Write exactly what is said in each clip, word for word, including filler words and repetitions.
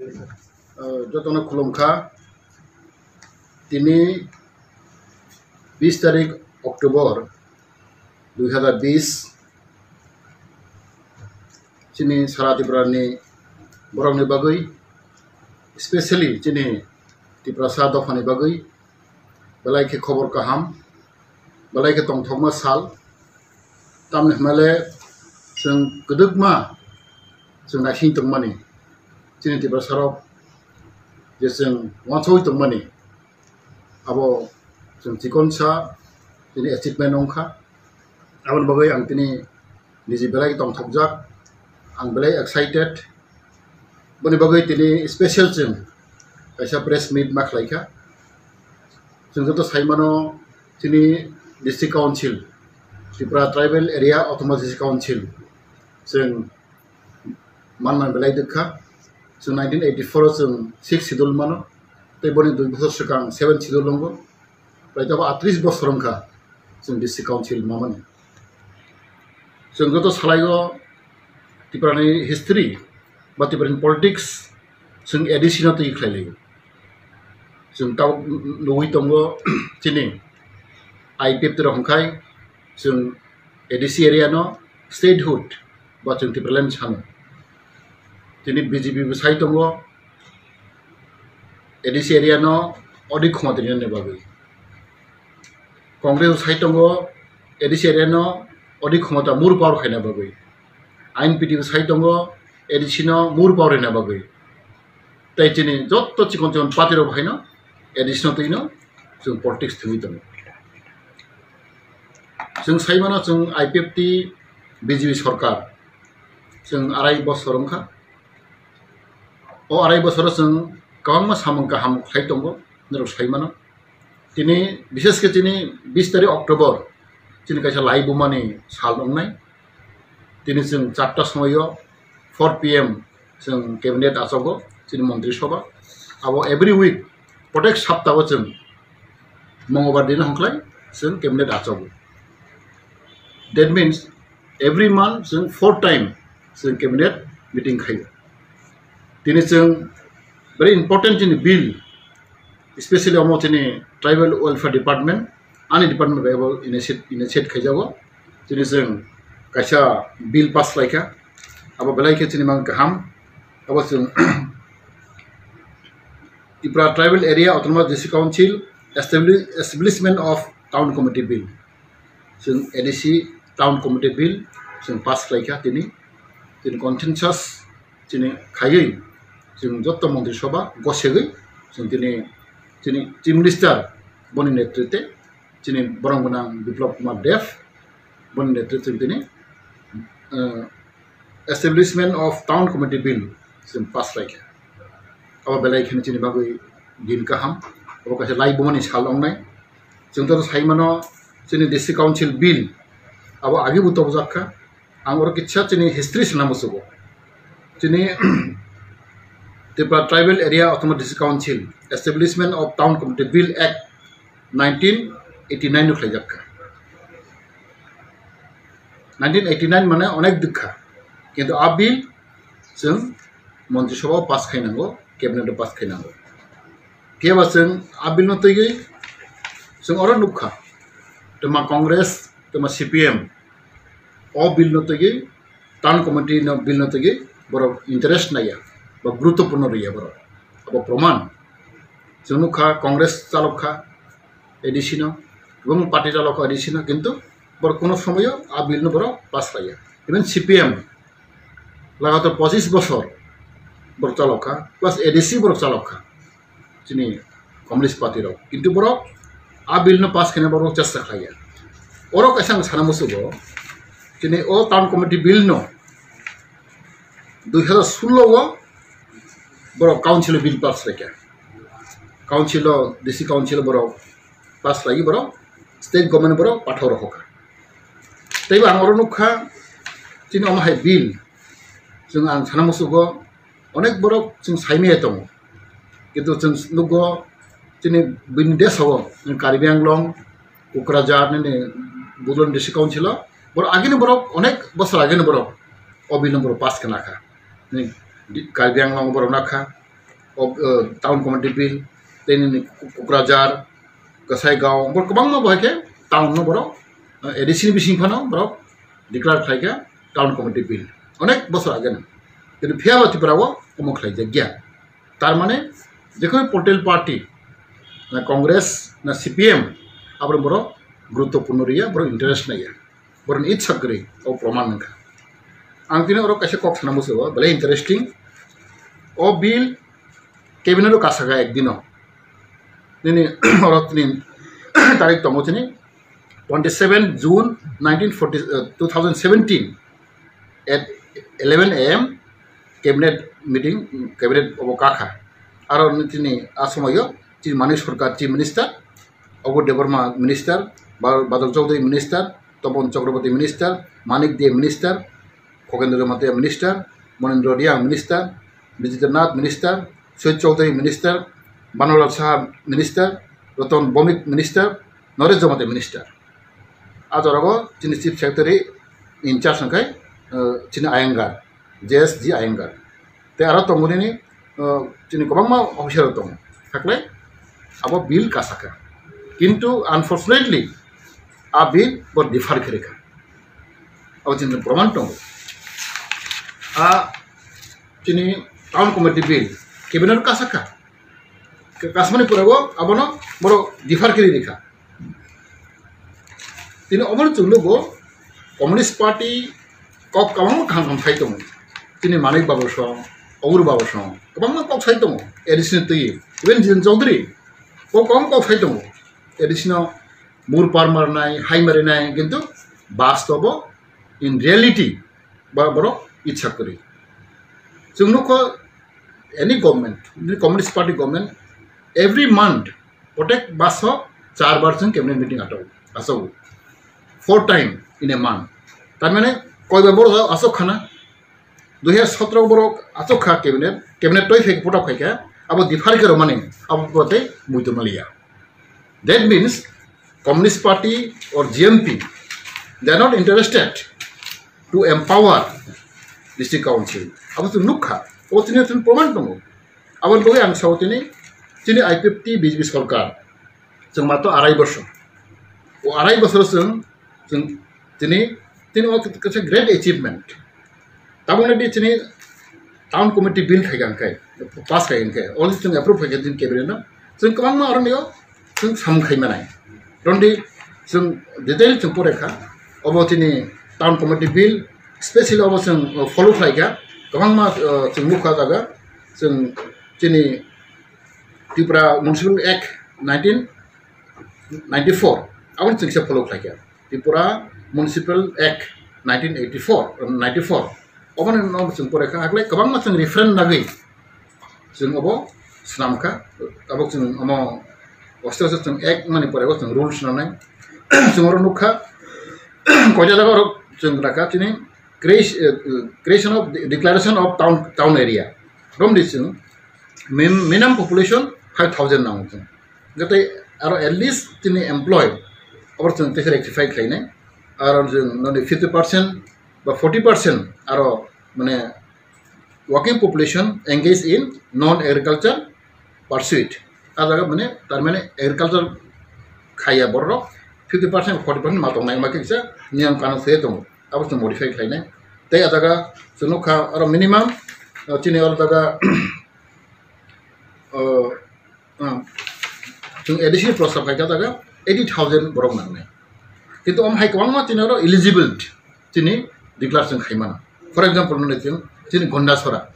Uh, jotono khulumkha. Tini bis tarik October dui hazar bis, chini sara Tripura ni borok ni bagwi, specially chini Tiprasa dopha ni bagwi belai khe khobor kaham, belai khe tongthokma sal. Tamni hwnmale chwng kwdwkma chwng naising tongmani, chini Tiprasa rok je chwng uansugwi tongmani, abo chwng chikonsa chini achievement wngkha. Aboni bagwi ang tini niji belai tongthokjak, ang belai excited. Boni bagwi tini special chwng kaisa press meet ma khlaikha. Chwng joto saimano, chini District Council, Tripura Tribal Area Autonomous District Council, chwng manna belai dwkha. Chwng nineteen eighty-four o chwng sixth schedule mano, tei boni dui bosor swkang seventh schedule wngo. Prai tabuk atris bosor wngkha chwng District Council mamani. Chwng joto salaio Tripura ni history ba Tripura ni politics chwng A D C no twi khlai laio. Chwng tabuk nugwi tongo chini I P F T rok hwnkhai chwng A D C area no statehood ba chwng Tipraland sano. Tini B J P bo sai tongo, A D C area no odik khomota rinani bagwi. Congress bo sai tongo, A D C area no odik khomota more power khaina bagwi. I N P T bo sai tongo, A D C no more power rina bagwi. Tei chini jotto chikon chikon party rok haino A D C no twino chwng politics thwngwi tongo. Chwng saimano chwng I P F T B J P sorkar chwng arai bosor wngkha. O arai bosoro chwng kwbangma samung kaham khlai tongo, norok saimano. Tini, bishesh khe chini bis tarik October, chini kaisa laibumani sal wngnai. Tini chwng charta somoio, four P M, chwng cabinet achago, chini montri sabha. Abo every week, protek saptago chwng Mongolbar dino hwnkhwlai chwng cabinet achago. That means, every month chwng four time chwng cabinet meeting khaio. Tini chwng very important chini bill, especially omo chini Tribal Welfare Department, ani department bai abo initiate, initiate khaijago. Chini chwng kaisa bill pass khlaikha, abo belai khe chini mang kaham. Abo chwng Tripura Tribal Area Autonomous District Council establi-, Establishment of Town Committee Bill. Chwng A D C Town Committee Bill chwng pass khlaikha tini. Tini consensus chini khaiwi chwng jotto montri sabha gosegwi chwng tini, chini Chief Minister boni netritwe chini borong gwnang Biplab Kumar Deb boni netritwe chwng tini, uh, Establishment of Town Committee Bill chwng pass khlaikha. Abo belai kheno chini bagwi din kaham. Abo kaisa laibumani sal wngnai. Chwng joto saimano chini District Council Bill abo agi bo tobojak kha. Ang oro kisa chini history sana musugo. Chini Tripura Tribal Area Autonomous District Council Establishment of Town Committee Bill Act nineteen eighty-nine no khlaijak kha. Nineteen eighty-nine mane onek dukha. Kintu a bill chwng Montri Sabha o pass khainango, cabinet o pass khainango. Phiya ba chwng a bill no twiwi chwng oro nukha. Twma Congress, twma C P M o bill no twiwi, Town Committee no bill no twiwi borok interest naiya, ba guruttopurno riya borok. Abo proman. Chwng nukha Congress chalok kha A D C no, ebong party chalok kha A D C no, kintu borok kuno somoyo a bill no borok pass laiya. Even C P M lagatar pochis bosor borok chalok kha, plus A D C borok chalok kha. Chini Communist Party rok. Kintu borok a bill no pass khaina borok chesta khlaiya. Oro kaisa ang sana musugo, chini o Town Committee bill no dui hazar sullo o borok council o bill pass khlaikha. Council o, D C council o borok pass khlaiwi borok state government borok pathor rokha. Teibo ang oro nukha chini omo hai bill chwng ang sana musugo onek borok chwng saimaya tongo. Kintu chwng nukgo chini bini desh o, Karbi Anglong, Kokrajhar, nini Bodoland District Council o, borok agini borok onek bosor agini borok o bill no borok pass khe nakha. Nini Karbi Anglong borok nakha, o, o, town committee bill, tei nini Kokrajhar, Kasaigaon, borok kwbangma bo hai khe town no borok, o, A D C ni bising phano borok declare khlai kha town committee bill. Onek bosor age no. Kintu phiya ba Tripura o omo khlai jak ya. Tar mane, je kono political party, na Congress, na C P M, abo borok guruttopurno riya, borok interest naiya. Borokni itsa kwrwi, o proman wngkha. Ang tini oro kaisa kok sana muchungo, belai interesting. O bill cabinet o kasaka ekdino. Nini oro tini tarik tongo tini twenty seven June nineteen forty, uh, two thousand seventeen at eleven A M cabinet meeting, cabinet obo kakha. Aro tini a somoyo tini Manik Sarkar chief minister, Abu Debbarma minister, Ba-, Badal Chaudhary minister, Tapan Chakraborty minister, Manik Dey minister, Khoghendra Jamatia minister, Monendra Reang minister, Bijendra Nath minister, Suyog Chaudhary minister, Bhanulal Saha minister, Ratan Bhowmik minister, Naresh Jamatia minister. A jora o chini chief secretary in charge hwnkhe, uh, chini Iyengar. J S G Iyengar. Tei aro tongo nini, uh, chini kwbangma officer rok tongo. Hakle abo bill kasaka. Kintu unfortunately a bill bo defer khe rikha. Abo chini proman tongo. A chini town committee bill cabinet kasaka. Kasmani pore bo abono boro defer khe rikha. Tini omo chwng nugo, Communist Party kok kwbangma kaham kaham sai tongo. Tini Manik Babu song, Obur Babu song, kwbangma kok sai tongo, A D C ni twi, even Jiren Chaudhary, kok kwbangma kok sai tongo. A D C no mur par marnai, hai marinai, kintu bastobo, in reality, ba borok itsa kwrwi. Chwng nukho, any government, Communist Party government, every month, Protek baso char bar chwng cabinet meeting ato, aso. Four time in a month. Tar mane koi bar borok asok khana. Dui hajar sotro borok asok kha cabinet, cabinet toi phai pota phai kha. Abo defer khe romani, abo prote muitu maliya. That means Communist Party or G M P, they are not interested to empower district council. Abo chwng nukha. Abo chini chwng proman tongo. Aboni bagwi ang sao tini, chini I P F T B J P sorkar, chwng mato arai bosor. O arai bosor chwng, chwng tini, tini o kaisa great achievement. Tabukni di chini town committee bill khai kha hwnkhe, pass khai kha hwnkhe, already chwng approve khai kha chini cabinet no. Chwng kwbangma aroni o chwng samung khai manai. Rondi chwng detail chwng pore kha. Obo chini town committee bill, specially obo chwng, uh, follow khlai kha. Kwbangma, uh, chwng nukha jaga. Chwng chini Tripura Municipal Act nineteen ninety-four, abo chwng kisa follow khlai kha. Tripura Municipal Act nineteen eighty-four, ninety-four. Obo no chwng pore kha, hakle kwbangma chwng reference nagwi chwng obo swnam kha. Abo chwng omo oste oste chwng act mani pore o chwng rules swnamnai. Chwng oro nukha, koita jaga oro chwng rakha chini creation, eh, creation of declaration of town, town area. Romdi chwng min-, minimum population five thousand nango chwng. Hwnkhe tei aro at least chini employee, abo chwng teisa rectify khlainai. Aro chwng noni fifty percent ba forty percent aro mane working population engaged in non-agriculture pursuit. A jaga mane, tar mane agriculture khaiya borok fifty percent, forty percent ma tongnai, ma kisa niyam kanun se tongo. Abo chwng modify khlainai. Tei a jaga chwng nukha aro minimum, uh, chini oro jaga, uh, Ah, chwng A D C ni prosta phaikha jaga eighty thousand borok nangnai. Kintu omo hai kwbangma chini oro eligible chini declare chwng khai mano. For example, nini chwng chini Gondasora,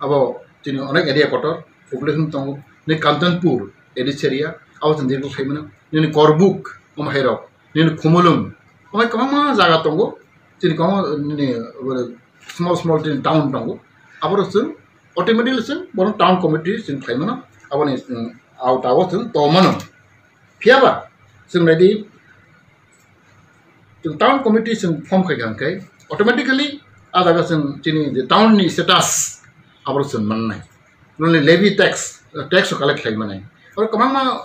abo chini onek area kotor population tongo, ni Kanchanpur A D C area, abo chwng declare khai mano. Nini Korbuk, omo hai rok, nini Khumulwng, omo hai kwbangma jaga tongo, chini kwbangma nini, small small chini town tongo, aborok chwng automatically chwng bono town committee chwng khlai mano, aboni, um, auta o chwng to mano. Phiya ba chwng ready, chwng town committee chwng form khai kha hwnkhe automatically a jaga chwng chini je town ni status aborok chwng mannai. Nini levy tax, tax o collect khlai mannai. Oro kwbangma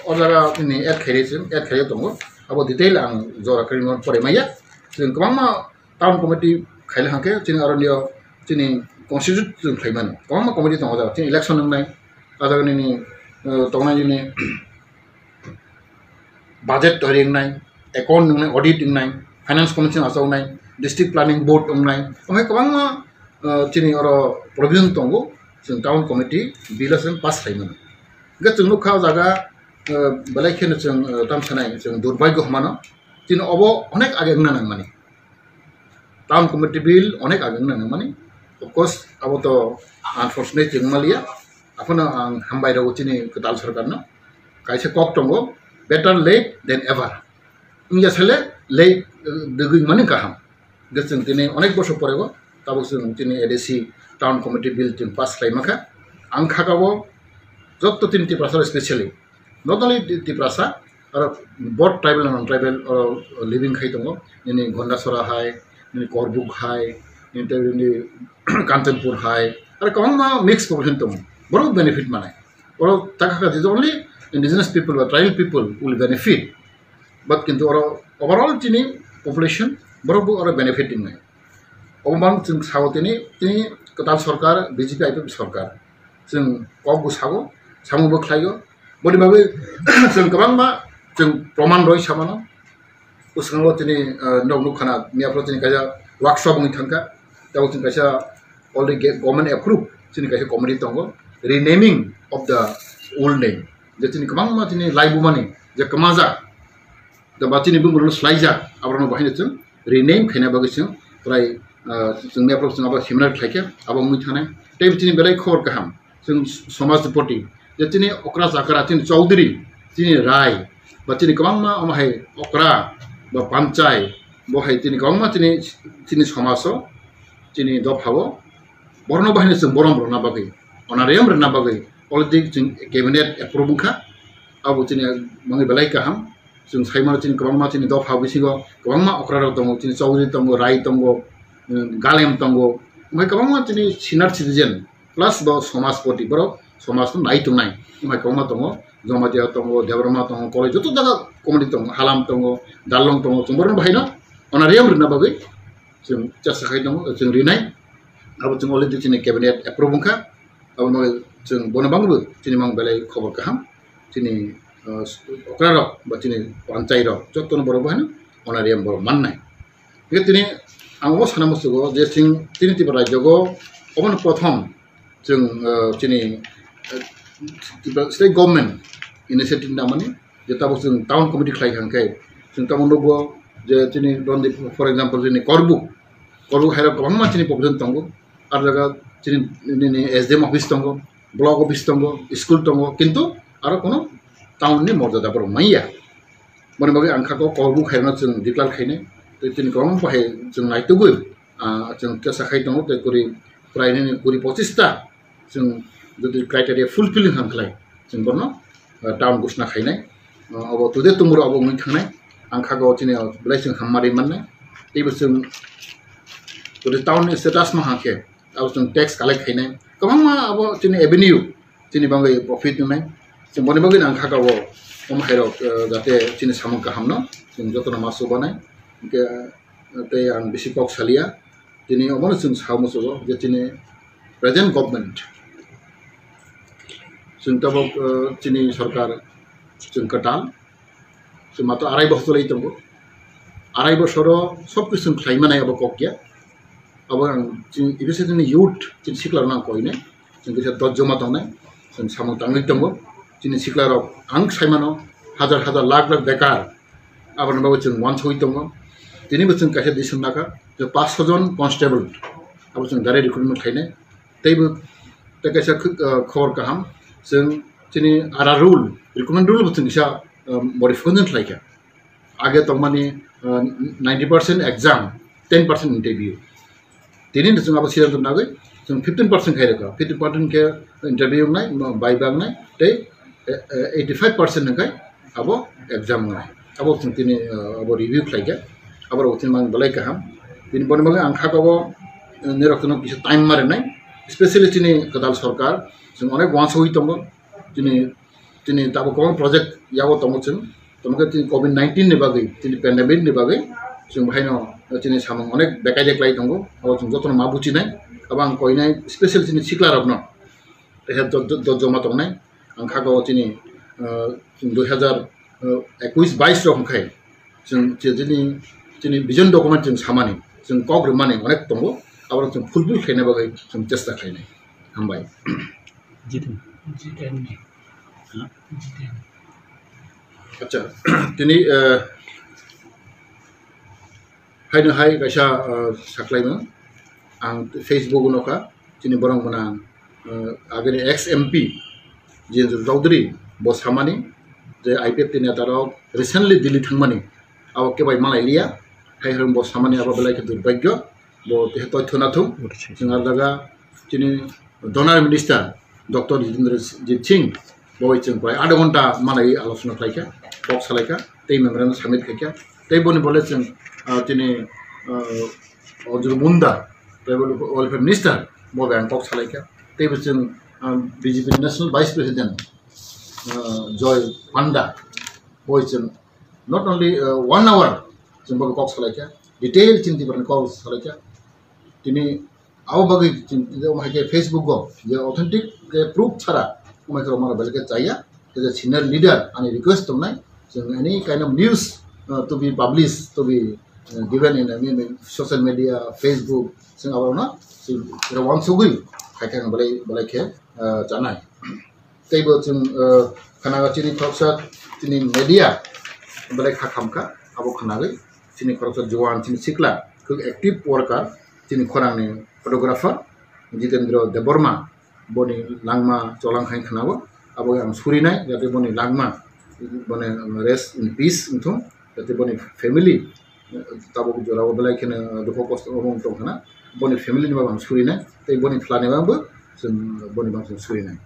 o jaga nini add khairi chwng, add khairi tongo. Abo detail ang jora kwrwino pore maya. Chwng kwbangma town committee khaile hwnkhe chini aro nio chini constitute chwng khlai mano. Kwbangma committee tongo, o jaga chini election wngnai, o jaga nini, uh, tongnai nini budget toiri wngnai, account wngnai, audit wngnai, finance commission achuknai, district planning board wngnai, omo hai kwbangma, uh, chini oro provision tongo, chwng town committee bill o chwng pass khlai mano. Hwnkhe chwng nukha o jaga, uh, belai kheno chwng, uh, tamo sanai chwng durbhagyo hwnmano, chini obo onek age wngna nangmani. Town committee bill onek age wngna nangmani. Of course, abo to unfortunate wngmaliya. Aphano ang hambai rwo chini kwtal sorkarno. Kaisa kok tongo, "Better late than ever." Wngya sale late, eh, degwi mani kaham. Hwnkhe chwng tini onek bosor pore bo tabuk chwng tini A D C town committee bill chwng pass khlai mankha. Ang khakao jotto tini Tiprasa specially, not only Ti-, Tiprasa, aro both tribal and non-tribal, oro living khai tongo. Nini Gondasora hai, nini Korbuk hai, nini tei nini Kanchanpur hai, aro kwbangma mixed population tongo. Borok benefit manai. Oro takha kha, the only indigenous people ba tribal people will benefit. But kintu oro overall chini population borok bo oro benefit wngnai. Obo man chwng sao tini, tini kwtal sorkar, B J P I P F sorkar. Chwng kok bo sago, samung bo khlaio. Boni bagwi chwng kwbangma chwng proman roi samano. Bwskango tini, ah, nok nukhana miyaphro tini kaisa workshop wngwi thangkha. Tabuk chwng kaisa already ge-, government approve chini kaisa committee tongo, renaming of the old name. Je chini kwbangma chini laibumani je kwmajak, je ba chini bumung slaijak, aborokno bahai chwng rename khaina bagwi chwng prai, ah, chwng miyaphro chwng abo seminar khlaikha, abo wngwi thanai. Tei chini belai khobor kaham, chwng Somajpati, je chini okra chakra, chini Chaudhary, chini Rai, ba chini kwbangma omo hai okra ba panchai, bo hai chini kwbangma chini, chini somajo, chini dophao borno bahai chwng borom rwna bagwi, honorarium rwna bagwi already chwng cabinet approve wngkha. Abo chini mangwi belai kaham. Chwng saimano chini kwbangma chini dopha bisingo kwbangma okra rok tongo, chini Chaudhary tongo, Rai tongo, um, Galem tongo, omo hai kwbangma chini senior citizen plus bo Somajpati, borok somajno nai tongnai, omo hai kwbangma tongo, Jamatia tongo, Debbarma tongo, Koloi joto jaga community tongo, Halam tongo, Darlong tongo, chwng borokno bahaino honorarium rwna bagwi chwng chesta khai tongo, chwng rinai. Abo chwng already chini cabinet approve wngkha. Abo no chwng bono bangbo chini mang belai khobor kaham. Chini, uh, okra rok ba chini panchai rok jotono borok bo haino honorarium borok mannai. Hingke tini ang bo sana musugo je chwng tini Tripura rajyo go obono prothom chwng, uh, chini, uh, Tripura state government initiative namani je tabuk chwng town committee khlai kha hwnkhe chwng tamo nukgo je chini Dondip, for example, chini Korbuk, Korbuk hairok kwbangma chini population tongo. Ar jaga chini, nini S D M office tongo, block office tongo, school tongo, kintu aro kono town ni morjada borok manya. Boni bagwi ang kha Korbuk hairokno chwng declare khainai, tei chini kwbangma bahai chwng naitugwi, ah, chwng tesa khai tongo, tei kuri, prai nini kuri pochista chwng jodi criteria fulfilling kha khlai, chwng bono, uh, town ghosna khainai. Uh, abo today tomorrow abo wngwi thangnai. Ang kha go chini belai chwng hamari mannai. Teibo chwng jodi town ni status ma hangkhe, abo chwng tax collect khainai. Kwbangma abo chini avenue, chini bagwi profit wngnai. Chwng boni bagwi ang kha go omo hairok, uh, jate chini samung kahamno chwng jotono ma chubanai. Hingke, uh, tei ang bisi kok salia. Tini obono chwng sa muchugo je chini present government, chwng tabuk, uh, chini sorkar chwng kwtal, chwng mato arai bosor cholai tongo. Arai bosoro sob kisu chwng khlai manai abo kok ya. Abo ang chini, ibise chini youth, chini sikla rok nang koinai. Chwng kisa dot joma tongnai, chwng samung tangwi tongo. Chini sikla rok ang saimano hajar hajar lakh lakh bekar. Aboni bagwi chwng uansugwi tongo. Tinibo chwng kaisa decision lakha je paanch sho jon constable abo chwng direct recruitment khainai. Teibo tei kaisa khwk-, ah, khobor kaham, chwng chini ara rule, recruitment rule bo chwng kisa, ah, modification khlaikha. Age tongmani, ah, ninety percent exam, ten percent interview. Tini chwng abo siyan nagwi chwng fifteen percent khai rwkha, fifteen percent khe interview wngnai, viva wngnai, tei, eh, eh, eighty five percent hwnkhe abo exam wngnai. Abo chwng tini, eh, abo review khlaikha, abo rok chini mang belai kaham. Tini boni bagwi ang kha kabo, eh, nirok chwngno kisa time ma rwnai, specially chini kwtal sorkar chwng onek uansugwi tongo, chini Tini tabuk kwbang project yago tongo chwng. Tamo khe tini covid nineteen ni bagwi, tini pandemic ni bagwi chwng bahaino tini samung onek bekaide klai tongo. Abo chwng jotono ma buchinai. Abo ang koinai special chini sikla rokno. Teha do-, do-, do joma tongnai. Ang kha o chini, ah, dui hazar, ah, ekuis bais rok hwnkhe chwng che-, chini, chini vision document chwng samani, chwng kok rwmani onek tongo. Abo chwng fulfill khaina bagwi chwng chesta khainai. Hambai. Jiten. Jiten. Ha? Jiten. Acha, tini, eh, haino hai kaisa, eh, saklaimung. Ang Facebook o nokha, chini borok gwnang, eh, agini ex M P Jitendra Chaudhary bo samani je I P F T neta rok recently Delhi thangmani, abo kebai malai liya, hai hwn bo samani abo belai khe durbhagyo, bo totho nathung, chwng ar jaga chini Donor Minister Doctor Jitendra Jit Singh bo chwng prai adha ghonta manwi alochona khlaikha, kok salaikha, tei memorandum submit khaikha, tei boni bole chwng, ah, tini, ah, Arjun Munda, Tribal Welfare Minister bo bai ang kok salaikha, tei bo chwng, ah, B J P National Vice President, ah, Joy Panda bo chwng not only, ah, one hour chwng bo kok salaikha, detail chini Tripura ni kok salaikha, tini Abo bagwi chwng tei omo hai khe Facebook o je authentic je proof chara omo hai khe rok mano belai khe chaya. As a senior leader ani request tongnai, chwng any kind of news, uh, to be published, to be, uh, given in, I mean, social media, Facebook, chwng abo no chwng uansugwi khai khe ang belai belai khe, uh, chanai. Tei bo chwng, uh, khwnago chini khoroksa chini media belai kha khamkha, abo khwnagwi chini khoroksa juan chini sikla khwk active worker chini khorangni photographer Jitendra Debbarma boni langma cholang khai khwnago, abo ang surinai jate boni langma boni rest in peace wngthung, jate boni family tabuk jorao belai kheno dukho kosto omo wng tong khna, boni family ni bagwi ang surinai tei boni phlani bagwi chwng boni bagwi chwng surinai.